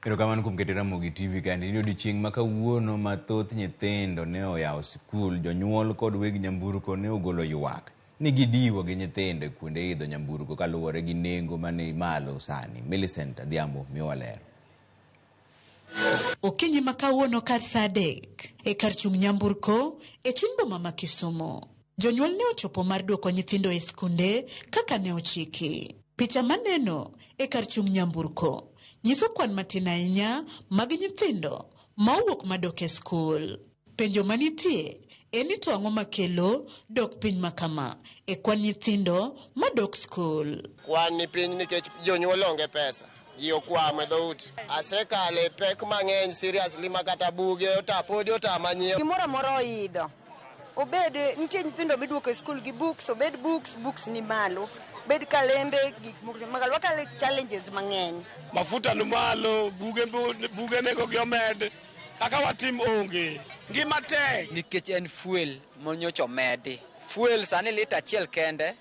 Erokamano kuom keto Ramogi TV kaendi. Ni odiochieng' ma kawuono ma thoth nyithindo ne oyawo sikul, jonyuol kod weg nyamburko ne ogolo ywak ni gidiwo gi nyithindo e kuonde idho nyamburko kaluwore gi nengo mani malo sani. Millicent Adhiambo miyowa ler. Okinyi ma kawuono kar saa 3 e kar chung' nyamburko e chuny boma ma Kisumu. Jonyuol ne ochopo mar duoko nyithindo e skunde kaka ne ochiki. Picha maneno e kar chung' nyamburko nyiso kwan matin ahinya mag nyithindo ma owuok madok e skul. Penjo manitie en ni to ang'o makelo dok piny ma kama e kwan nyithindo madok skul. Kwan ni piny nikech jonyuol onge pesa. Ji okwamo e dhout. Asekale pek mang'eny seriously ma kata buge ota podi otama nyiewo. Gimoro amora oidho. Obed nitie nyithindo miduoko e skul gi books, obed books, books ni malo. Bed kalembe, gik moko wakale challenges mang'eny. Mafuta ni malo, buge buge nengo gi omed, kaka watim onge. Ngima tek. Nikech en fuel monyocha omedi. Fuel sani lita achiel kende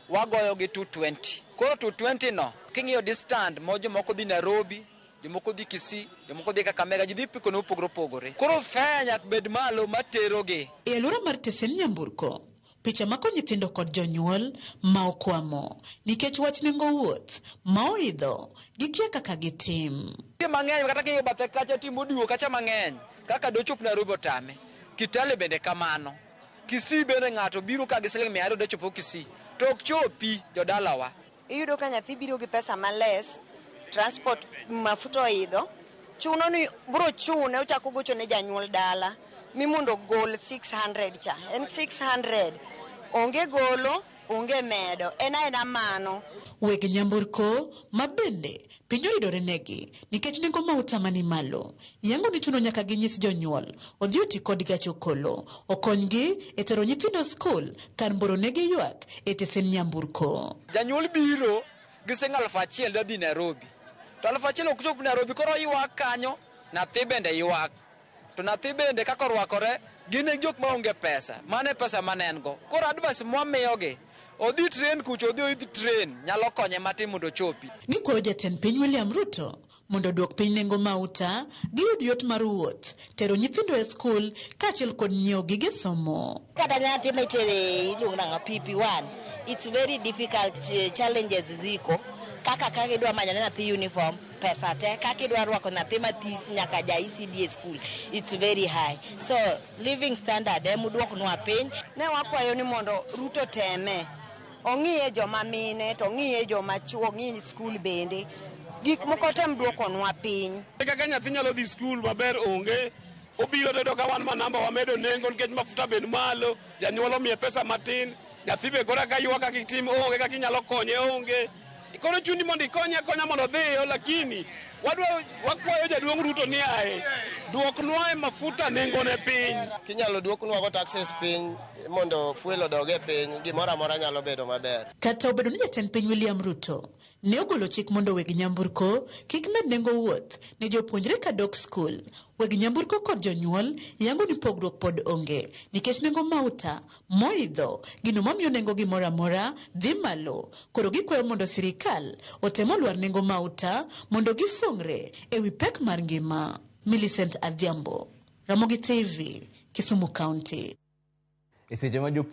wagoyo gi 220. Koro 220 no king'iyo distance mo jomoko dhi Nairobi, jomoko dhi Kisii, jomoko dhi Kakamega, ji dhi piko mopogore opogore. Koro fare nyaka bed malo materogi. E alwora mar tesen nyamburko, picha mako nyithindo kod jonyuol ma okwamo nikech wach nengo wuoth ma oidho gikia kaka gitim. Nitie mang'eny kata king'iyo bathe kacha timo odiwo kacha mang'eny kaka dochop Nairobi otame. Kitale bende kamano. Kisii bende ng'ato biro ka gi siling 200 dochopo Kisii. To ok chopi jodalawa. Iyudo ka nyathi biro gi pesa ma less, transport mafuta oidho, chuno ni bro chune ochako gocho ne janyuol dala mi mondo ogol 600 cha. En 600. Onge golo, onge medo. En aena mano. Weg nyamburko ma bende piny oridore negi nikech nengo mauta mani malo. Yango ni chuno nyaka ginyis jonyuol odhi oti kod gach okolo okonygi e tero nyithindo skul kar mboro negi ywak e tesen nyamburko. Janyuol biro gi siling 1000 dwa dhi Nairobi. To 1000 ok chop Nairobi koro ywak kanyo, nyathi bende ywak. To nyathi bende kaka orwakore gin e jok maonge pesa. Mano e pesa mane en go. Koro advice mwamiyogi, odhi train kucho, odhi oidh train nyalo konye matin mondo ochopi. Gikwayo jatend piny William Ruto mondo oduok piny nengo mauta, giyud yot mar wuoth, tero nyithindo e skul kaachiel kod nyiewo gige somo. Kata nyathi ma itere iluongo nang'o PP1, it's very difficult, challenges ziko kaka idwa manyo ne nyathi uniform, pesa te, kaka idwa rwako nyathi mathis nyaka ja ECD e school, it's very high. So living standard ema piny. Ne wakwayo ni mondo Ruto teme. Ong'iye joma mine to ong'iye joma chuo, ong'i skul bende. Gik moko tem duokonwa piny. Kaka nyathi nyalo dhi skul maber onge, obiro to yudo ka wan ma namba wamedo nengo nikech mafuta bed malo, janyuol omiye pesa matin, nyathi be koro ka ywak kaka itim onge, kaka inyalo konye onge. Koro chuni mondo ikonye akonya mondo odhiyo, lakini wadwa wakwayo jaduong' Ruto ni ae, duoknwa e mafuta nengone piny. Kinyalo duoknwa go taxes piny mondo fuel odog e piny, gimoro amora nyalo bedo maber. Kata obedo ni jatend piny William Ruto ne ogolo chik mondo weg nyamburko kik med nengo wuoth ne jopuonjre kadok skul, weg nyamburko kod jonyuol yango ni pogruok pod onge nikech nengo mauta moidho gino mamiyo nengo gimoro amora dhi malo. Koro gikwayo mondo sirikal otem olwar nengo mauta mondo gifungre ewi pek mar ngima. Millicent Adhiambo, Ramogi TV, Kisumu County. E seche ma jopuonj